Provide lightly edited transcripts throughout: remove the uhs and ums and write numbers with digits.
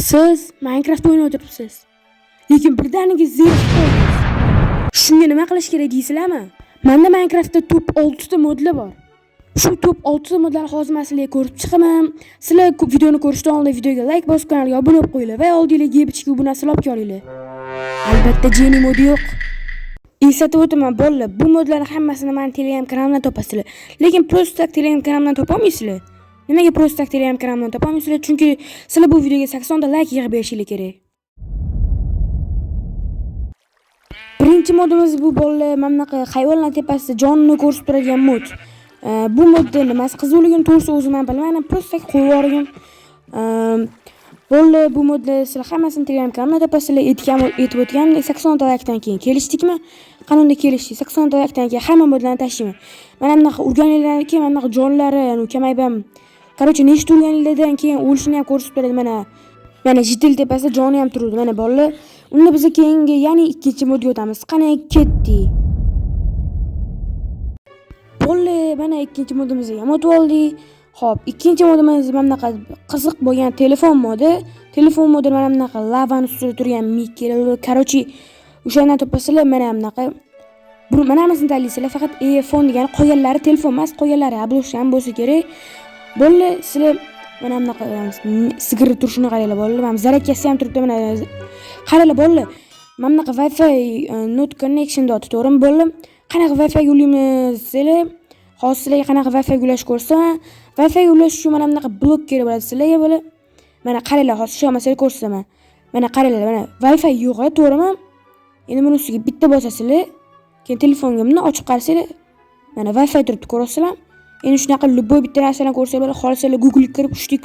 Siz Minecraft o'ynab o'tiribsiz. Lekin birdaniga zerikib qoldingiz. Shunga nima qilish kerak deysizlarmi? Menda Minecraftda top 6 ta modlar bor. Shu top 6 ta modlarni hozir men sizlarga ko'rib chiqaman. Sizlar videoni ko'rishdan oldin videoga like bosib kanalga obuna bo'lib qo'yinglar va oldinglarga yeb-ichki bu narsalar olib kelinglar. Albatta Jenny modi yo'q. Eslatib o'taman bolalar, bu modlarni hammasini meni Telegram kanalimdan topasizlar. Lekin просто так Telegram kanalimdan topolmaysizlar. Nimaga просто так Telegram kanalimdan topolmaysizlar? Chunki sizlar bu videoga 80 ta like yig'ib berishinglar kerak. Birinchi modimiz bu bolalar mana bunaqa hayvonlar tepasida jonini ko'rsatib turadigan mod. Bu modda nimasi qiziqligini to'g'risi o'zim ham bilmayman, просто так qo'yib yuborgan. Bolalar bu modda sizlar hammasini Telegram kanalimdan topasizlar. Aytib o'tganimdek 80 ta likedan keyin kelishdikmi? Qani unda kelishdik. 80 ta likedan keyin hamma modlarni tashlayman. Mana bunaqa urganinglardan keyin mana bunaqa jonlari, ya'ni kamayib ham, короче, nechta urganinglardan keyin o'lishini ham ko'rsatib beradi mana. Mana jitil tepasida joni ham turadi mana bolalar. Unda biz keyingi, ya'ni ikkinchi modga o'tamiz. Qani ketdik. Bolalar, mana ikkinchi modimizga ham o'tib oldik. Xo'p, ikkinchi modimiz mana bunaqa qiziq bo'lgan telefon modi. Telefon modi mana bunaqa lavani ustida turgan Mickey, короче, o'shandan topasizlar mana bunaqa. Buni mana hammasini tanlaysizlar, faqat iPhone degani qolganlari telefon emas, qolganlari обложка ham bo'lsa kerak. Bolalar, sizlar mana bunaqa sigirni turishini qaranglar bolalar, mana zaryadkasi ham turibdi mana. Qaranglar bolalar, mana bunaqa Wi-Fi not connection deyapti, to'g'rimi bolalar? Qanaqa Wi-Fi ulaymiz desanglar, hozir sizlarga qanaqa Wi-Fi ulash ko'rsataman. Wi-Fi ulash uchun mana bunaqa blok kerak bo'ladi sizlarga bolalar. Mana qaranglar, hozir shu masalani ko'rsataman. Mana qaranglar, mana Wi-Fi yo'q, to'g'rimi? Endi buni ustiga bitta bosasizlar, keyin telefonga bundan ochib qarasanglar, mana Wi-Fi turibdi, ko'rasizlarmi? Endi shunaqa любой bitta narsani ko'rsanglar bo'ladi. Xohlasanglar Google kirib 3x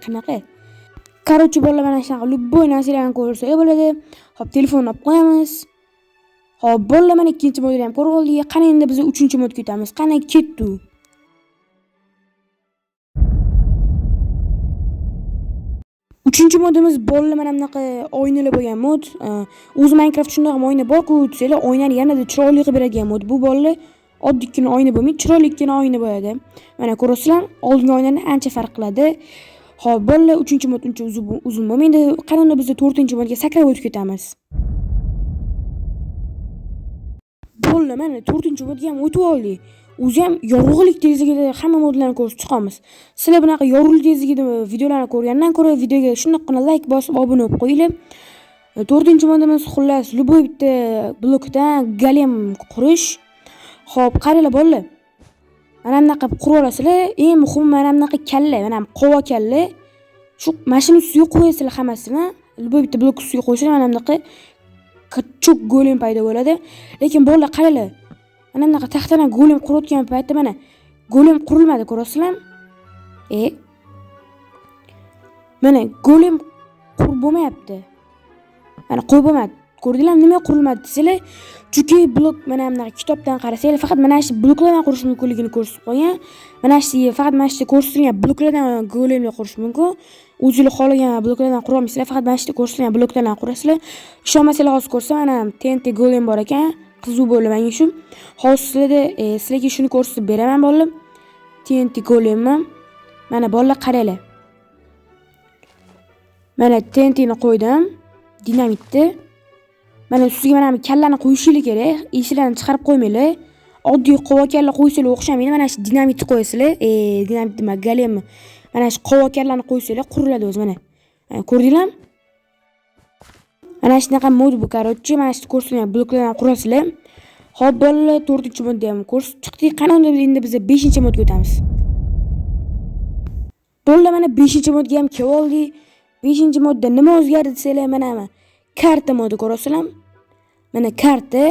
qanaqa? Короче, bolalar mana shunaqa любой narsalarni ko'rsanglar bo'ladi. Xo'p, telefonni olib qo'yamiz. Xo'p, bolalar mana ikkinchi modni ham ko'rib oldik. Qani endi biz uchinchi modga o'tamiz. Qani ketdi. Uchinchi modimiz bolalar mana bunaqa oynalar bo'lgan mod. O'zi Minecraft shunday ham oyna bor-ku, desanglar, oynani yanada chiroyli qilib beradigan mod. Bu bolalar oddiygina oyna bo'lmaydi, chiroylikkina oyna bo'ladi. Mana ko'rasizlar, oldingi oynadan ancha farq qiladi. Xo'p, bolalar uchinchi mod uncha uzun bo'lmaydi. Qani unda biz to'rtinchi modga sakrab o'tib ketamiz. Bolalar mana to'rtinchi modga ham o'tib oldik. O'zi ham yorug'lik tezligida hamma modlarni ko'rib chiqamiz. Sizlar bunaqa yorug'lik tezligida videolarni ko'rgandan ko'ra videoga shundoqqina like bosib obuna bo'lib qo'yinglar. To'rtinchi modimiz xullas любой bitta blokdan golem qurish. Xo'p, qaranglar bolalar. Mana bunaqa qilib qurib olasizlar. Eng muhimi mana bunaqa kalla, mana bu qova kalla. Shu mashina ustiga qo'yasizlar hammasini. Любой bitta blok ustiga qo'ysanglar mana bunaqa cho'k golem paydo bo'ladi. Lekin bolalar qaranglar. Mana bunaqa taxtadan golem qurayotgan paytda mana golem qurilmadi, ko'rasizlarmi? Mana golem qurib bo'lmayapti. Mana qo'yib bo'lmadi. Ko'rdinglarmi nima qurilmadi desanglar? Chunki blok mana bunaqa kitobdan qarasanglar, faqat mana shu bloklardan qurish mumkinligini ko'rsatib qo'ygan. Mana shu faqat mana shu ko'rsatilgan bloklardan golemni qurish mumkin. O'zinglar xohlagan bloklardan qura olmaysizlar, faqat mana shu ko'rsatilgan bloklardan qurasizlar. Ishonmasanglar hozir ko'rsam, mana TNT golem bor ekan. Qiziq bo'ldi menga shu. Hozir sizlarda sizlarga shuni ko'rsatib beraman bolalar. TNT golemni. Mana bolalar qaranglar. Mana TNT ni qo'ydim, dinamitni. Mana ustiga mana bu kallani qo'yishinglar kerak. Esinglarni chiqarib qo'ymanglar. Oddiy qova kalla qo'ysanglar o'xshamaydi. Mana shu dinamitni qo'yasizlar. Dinamit nima, golemni. Mana shu qova kallani qo'ysanglar quriladi o'zi mana. Ko'rdinglarmi? Mana shunaqa mod bu, короче, mana shu ko'rsatilgan bloklardan qurasizlar. Xo'p, bolalar, to'rtinchi modni ham ko'rsatib chiqdik. Qani unda endi biz 5-modga o'tamiz. Bolalar mana 5-modga ham kelib oldik. 5-modda nima o'zgardi desanglar, mana karta modi ko'rasizlarmi? Mana karta.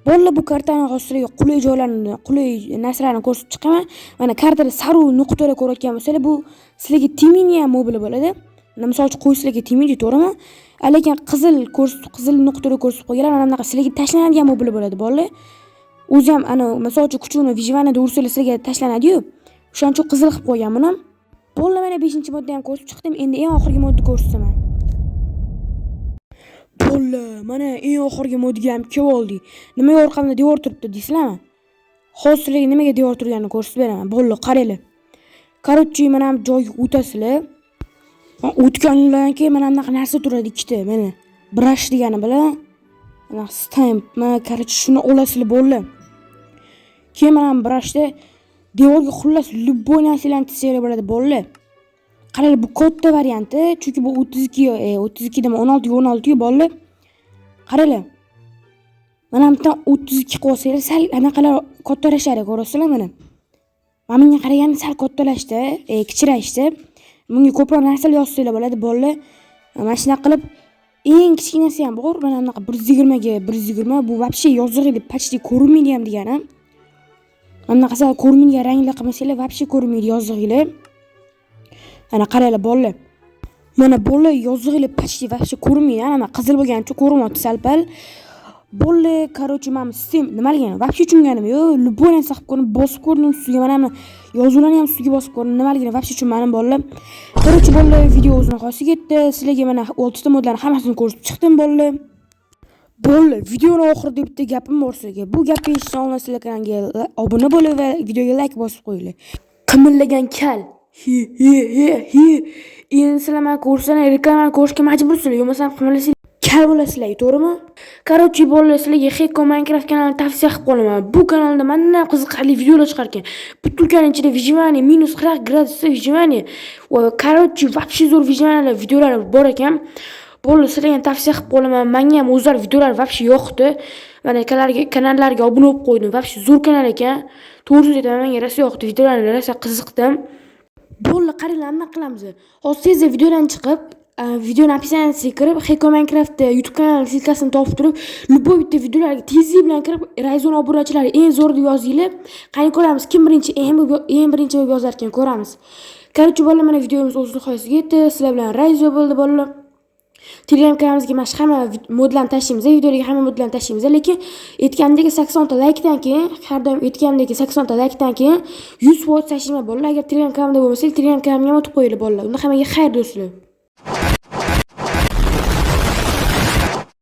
Bolalar bu kartani hozir sizlarga qulay joylarini, qulay narsalarni ko'rsatib chiqaman. Mana kartada sariq nuqtalar ko'rayotgan bo'lsanglar, bu sizlarga Timini ham mobili bo'ladi. Mana misol uchun qo'y sizlarga Timini, to'g'rimi? Lekin qizil nuqtalar ko'rsatib qo'yganlar, mana bunaqa sizlarga tashlanadigan mobili bo'ladi bolalar. O'zi ham ana misol uchun kuchuni vijvanada ursanglar sizlarga tashlanadi-yu. O'shaning uchun qizil qilib qo'ygan buni. Bolalar mana 5-modni ham ko'rsatib chiqdim. Endi eng oxirgi modni ko'rsataman. Bolalar, mana eng oxirgi modga ham kelib oldik. Nimaga orqamda devor turibdi deysizlarmi? Hozir sizlarga nimaga devor turganini ko'rsatib beraman. Bolalar, qaranglar. Короче, mana bu joyga o'tasizlar. O'tgandan keyin mana bunaqa narsa turadi ikkita, mana brush degani bilan mana stampmi, короче, shuni olasizlar, bo'ldi. Keyin mana bu brushda devorga xullas любой narsalarni chizsanglar bo'ladi, bo'ldi. Qaranglar, bu katta varianti, chunki bu 32, 32 nima, 16 ga 16, bo'ldi. Qaranglar. Mana bu yerdan 32 qilib olsanglar, sal anaqalar kattalashadi, ko'rasizlar mana. Mana bunga qaraganda sal kattalashdi, kichrayishdi. Bunga ko'proq narsalar yozsanglar bo'ladi, bo'ldi. Mana shunaqa qilib eng kichkinasi ham bor. Mana bunaqa 120 ga 120, bu вообще yozig'i почти ko'rinmaydi ham degani. Mana bunaqa sal ko'rinmaydigan ranglar qilmasanglar, вообще ko'rinmaydi yozig'inglar. Mana qaranglar, bolalar. Mana bolalar, yozig'inglar почти вообще ko'rinmaydi. Ana qizil bo'lgani uchun ko'rinyapti sal-pal. Bo'ldi, короче, mana sistem nimaligini вообще tushunganim yo'q. Любой narsa qilib ko'rdim, bosib ko'rdim ustiga, mana bu yozuvlarni ham ustiga bosib ko'rdim. Nimaligini вообще tushunmadim, bolalar. Короче, bolalar, video o'z nihoyasiga yetdi. Sizlarga mana 6 ta modlarni hammasini ko'rsatib chiqdim, bolalar. Bo'ldi, videoni oxirida bitta gapim bor sizlarga. Bu gapni eshitishdan oldin sizlar kanalga obuna bo'lib va videoga like bosib qo'yinglar. Qimillagan kal. Hi hi hi hi. Endi sizlar meni ko'rsanglar, reklamani ko'rishga majbursizlar. Bo'lmasam qimillasanglar kal bo'lasizlar, to'g'rimi? Короче, bolalar, sizlarga Heko Minecraft kanalini tavsiya qilib qolaman. Bu kanalda mandan qiziqarli videolar chiqar ekan. Бутылка ning ichida выживание, minus 40 gradusda выживание. Va короче, вообще zo'r выживание videolar bor ekan. Bo'ldi, sizlarga ham tavsiya qilib qolaman. Menga ham o'zlari videolar вообще yoqdi. Mana kanallarga obuna bo'lib qo'ydim. Вообще zo'r kanal ekan. To'g'risini aytaman, menga rosa yoqdi. Videolarni rosa qiziqdim. Bo'ldi, qaranglar, nima qilamiz? Hozir tezda videodan chiqib, videoni описание siga kirib, Heko Minecraft YouTube kanalining ссылка sini topib turib, любой bitta videolarga tezlik bilan kirib, Rayzon obunachilari eng zo'r deb yozinglar. Qani ko'ramiz, kim birinchi, eng birinchi bo'lib yozar ekan, ko'ramiz. Короче, bolalar, mana videomiz o'z nihoyasiga yetdi. Sizlar bilan Rayzo bo'ldi, bolalar. Telegram kanalimizga mana shu hamma modlarni tashlaymiz, videolarga hamma modlarni tashlaymiz, lekin aytganimdek 80 ta laykdan keyin, har doim aytganimdek 80 ta laykdan keyin 100% tashlayman, bolalar. Agar Telegram kanalimda bo'lmasa, Telegram kanalimga ham o'tib qo'yinglar, bolalar. Unda hammaga xayr, do'stlar.